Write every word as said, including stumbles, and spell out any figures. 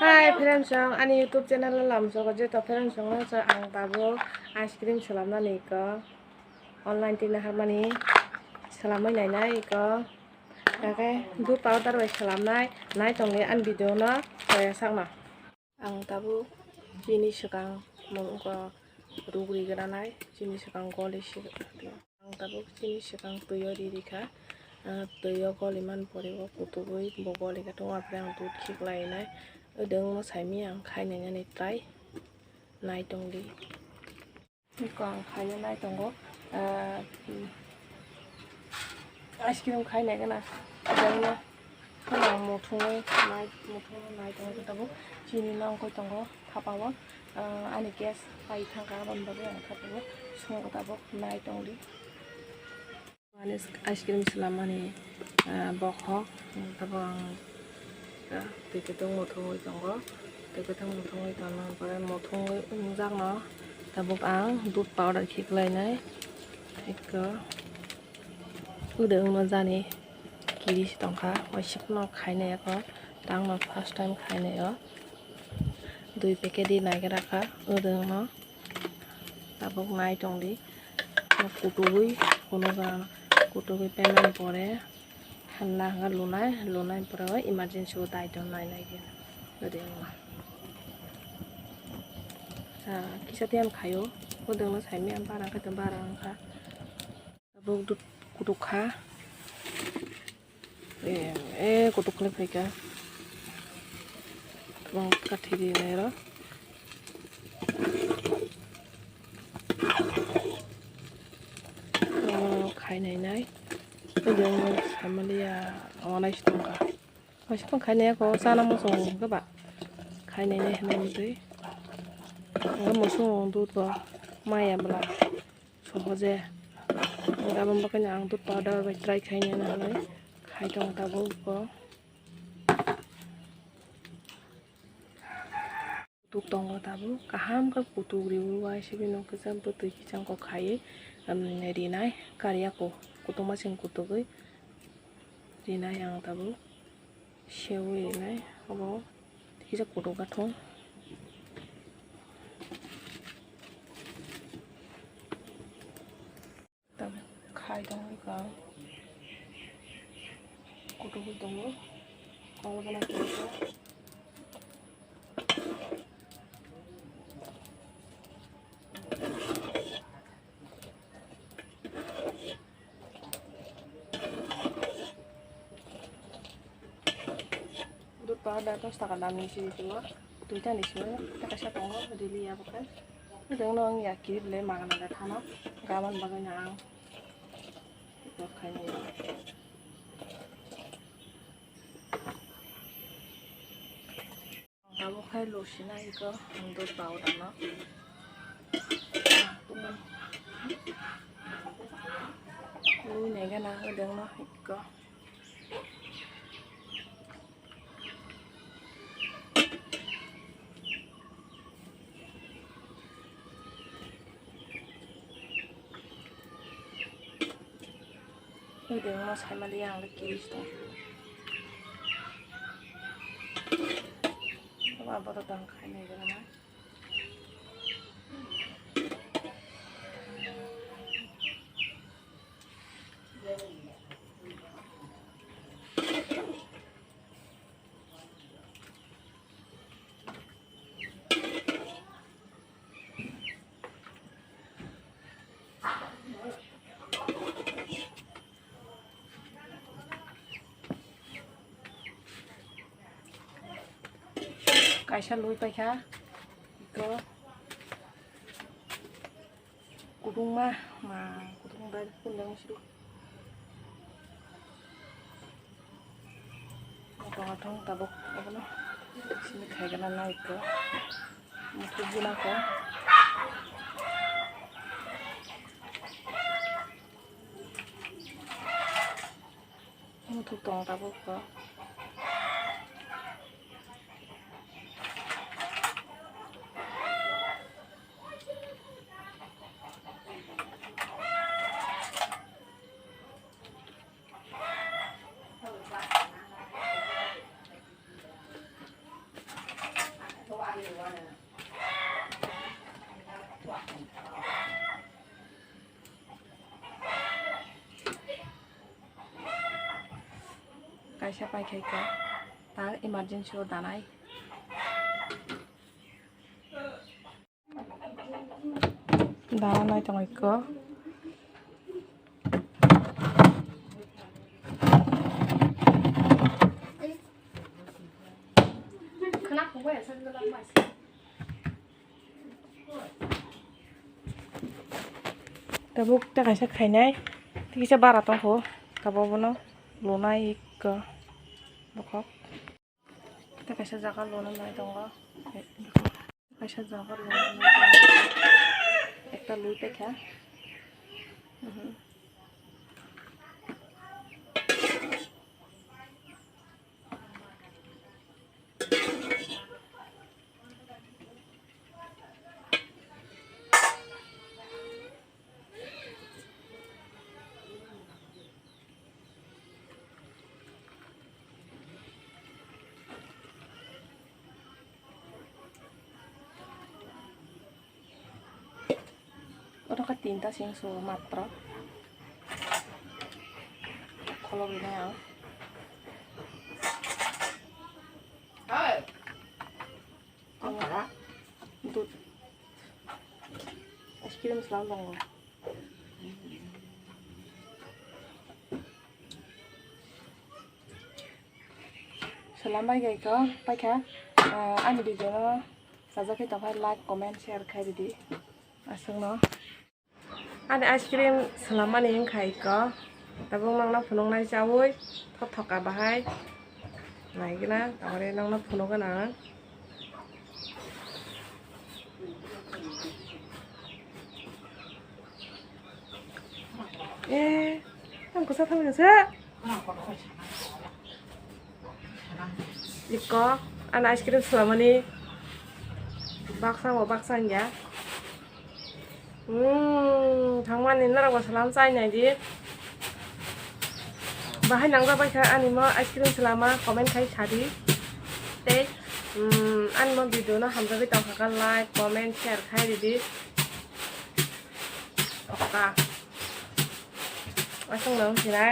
Hi friends, ang ani YouTube channel o lamsogo jeto friends, ang tabuk ice cream swlamnani iko online twi naharmani swlamwi nainai iko, khe dudh powder bai swlamnai, nai tongwi ani video no koya sakno. Ang tabuk chini swkang mungko rugri gwnanai, chini swkang goli si. Ang tabuk chini swkang twi o ri rikha. Ah, twi o goli man pore o kutugwi bo goli kha tongo, apre ang dudh khiklai nai. Odeng no saimanya ang khai nainani try nai tongdi. Iko ang khaina nai tongo. Ah, ice cream khai nai gana. Odeng no kheno ang muthungwi nai, muthungwi nai tongo tabuk. Chini no wngwi tongo thapa o. Ah, ani gas pai thangkha, aboni bagwi ang thapa o songo tabuk nai tongdi. Ani ice cream swlamani, ah, bokhok, tabuk ang, ah, twi kwthwng muthungwi tongo, twi kwthwng muthungwi tongma pore muthungwi wngjakno tabuk ang dudh powder khiklainai, eko, odeng no jani kiri se tongkha, waisukno khainai eko, tangno first time khainai o, dui packet ri naigra kha, odeng no tabuk nai tongdi. Kutugwi, kunugo kutugwi payment pore, hamna hwnka lunai, lunai pore o emergency o dai ton nai nai khe. Ode wngma. Sa kisa tiyam khaio, odeng no saimanya barang khe tong barang wngkha. Tabuk dudh kutuk kha. Eh, eh, kutuk khlai phaikha. Tabuk kathi rinai rw. Oh, khai nai nai. Tabuk samaliya, oh, nai si tongkha. Nai si tong khai nai ako, chana muchung hwnkhe ba. Khai nai nai hwnwi twi. Ang muchung dudh bo maya bwla. Sohoje. Aboni bagwino ang dudh powder bai try khaina hinwi khai tongo tabuk bo. Kutuk tongo tabuk. Kaham khe kutuk riwi uaisugwi nukhe je bwtwi kichangko khaiwi, um, rinai. Kariya ko kutukma chwng kutugwi rinai ang tabuk. Sewi rinai obo kisa kutuk gathung. Khai tongwi ka kutuk tongo. Kol gana kutuk. Dudh powder dos taka damni se tongo, duita ni simi tei kaisa tongo, rili ya bo khe. Odeng no wng ya kiri belai magna da thano, gabang bagwi no ang dudh khainai. Abo khai lusinai iko dudh powder no. Lui nai gana odeng no iko. Odeng no saimaliya ang le kiri se tong. Abo to tang khai nai gana. Kaisa lui paikha iko. Kudungma, ma kudung bai kundang sidu. Tonga thong tabuk abono sini khaigana naikho. Muthuk guna kho. Muthuk tong tabuk kho. Kaisa pai khai kha, ta emergency o danai. Dana nai tongo ikko. Tabuk ta kaisa khainai, tikisa bara tongkho, tabuk bono lunai ikko bokhok. Tei kaisa jaga luna nai tongo. Kaisa jaga luna nai tongo. Ekta lui paikha. Mhm. Oro khe tinta sing sugo matro. Kholo bini ang. Dud. Ice cream slam tongo. Slam bai gai kho, paikha. Ah, ani video no sajak khe tongkha, like, comment, share khai ridi. Aswkno. Ani ice cream swlammani wngkha ikko. Tabuk nokno phunuknai chaui thothoka bahai. Naigwna, tamari nokno phunukgwna ang. Eh, tang kwsa thangwi se. Ikko, ani ice cream swlamani baksa bo baksa wngya. Hmm, thangmani norok bo swlam chai naidi. Bahai nangjabaikha ani mo ice cream swlama, comment khai sadi. Tei, hmm, ani mo video no hamjagwi tongkha kha, like, comment, share khai ridi. Okta. Aswk no wngkha.